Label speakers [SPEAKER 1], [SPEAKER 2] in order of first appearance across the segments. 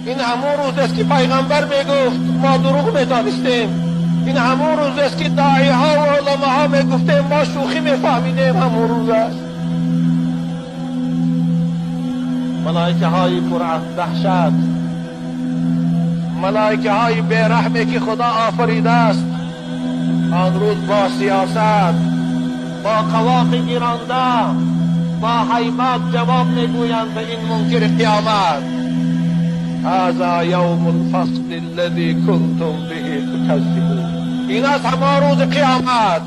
[SPEAKER 1] این همون روز است که پیغمبر میگفت ما دروغ میدانستیم. این همون روز است که داعی ها و علما ها میگفتیم ما شوخی میفهمیدیم. همون روز است. ملائکه های پر دهشت، ملائکه های بیرحمی که خدا آفریده است، آن روز با سیاست، با قواق گیرانده، با هیبت جواب میگویند به این منکر قیامت. هذا یوم الفصل الذي کنتم به تکذبون. این از همان روز قیامت،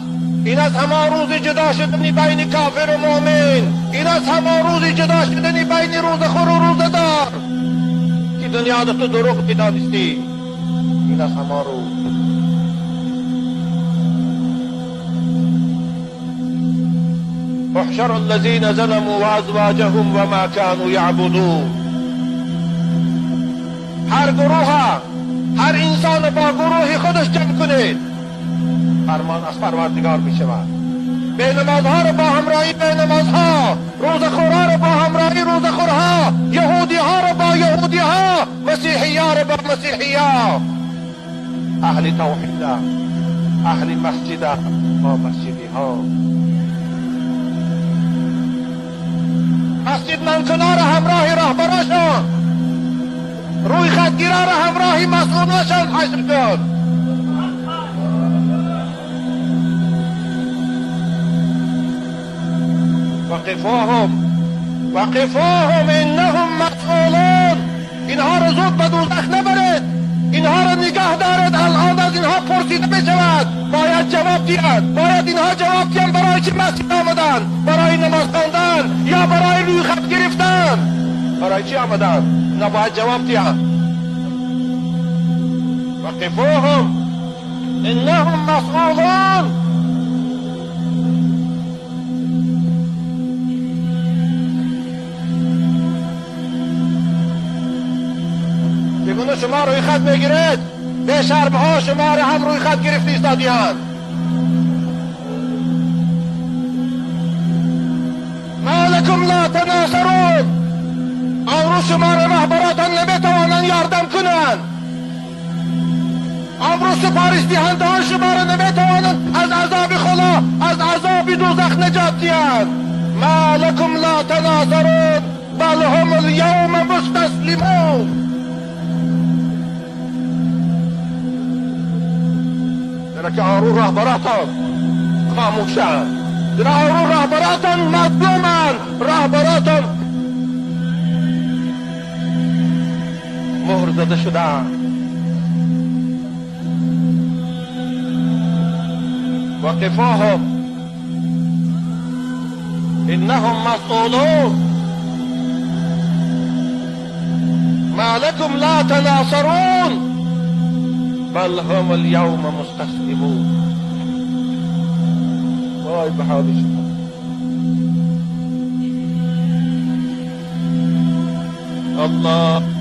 [SPEAKER 1] این از همان روز جدا شدن بین کافر و مؤمن، این از همان روز جدا شدن بین روز خور و روز دار که دنیا تو دروغ میدانستی. این از همان روز. احشروا الذين ظلموا وازواجهم وما كانوا يعبدون. هر گروه، هر انسان با گروه خودش جمع کنید. فرمان از پروردگار می شود. به نمازها رو با همراهی به نمازها، روزخورها رو با همراهی روزخورها، یهودی ها رو با یهودی ها، مسیحی ها رو با مسیحی ها، اهل توحید، اهل مسجد با مسجدی ها، مسجد منکنار همراه راهبراشان، روی خطگیران همراهی مسئولاشان حشر کن. وقفوهم وقفوهم انهم مسئولون. اینها رو زود به دوزخ نبرید، اینها رو نگاه دارد. الان از اینها پرسیده بشود، باید جواب دهد. باید اینها جواب دهند برای چی مسجد آمدن، برای نماز خواندن یا برای روی خط گرفتن؟ برای چی آمدن؟ اینا باید جواب دهند. وقفوهم انهم مسئولون. چگونه شما روی خط میگیرید؟ به شرمها شما را هم روی خط گرفته ایستادیند. ما لکم لا تناصرون. آن روز شما را رهبراتان نمیتوانند یاردم کنند. آن روز سفارش دهنده ها شما را نمیتوانند از عذاب خدا، از عذاب دوزخ نجات دهند. ما لکم لا تناصرون بل هم الیوم مستسلمون. زیرا که آن روز رهبراتان خاموشند، زیرا آن روز رهبراتان مظلومند، رهبراتان مهر زده شدند. وقفوهم انهم مسئولون. ما لكم لا تناصرون بل هم اليوم مستسلمون. وای به حال شما. الله.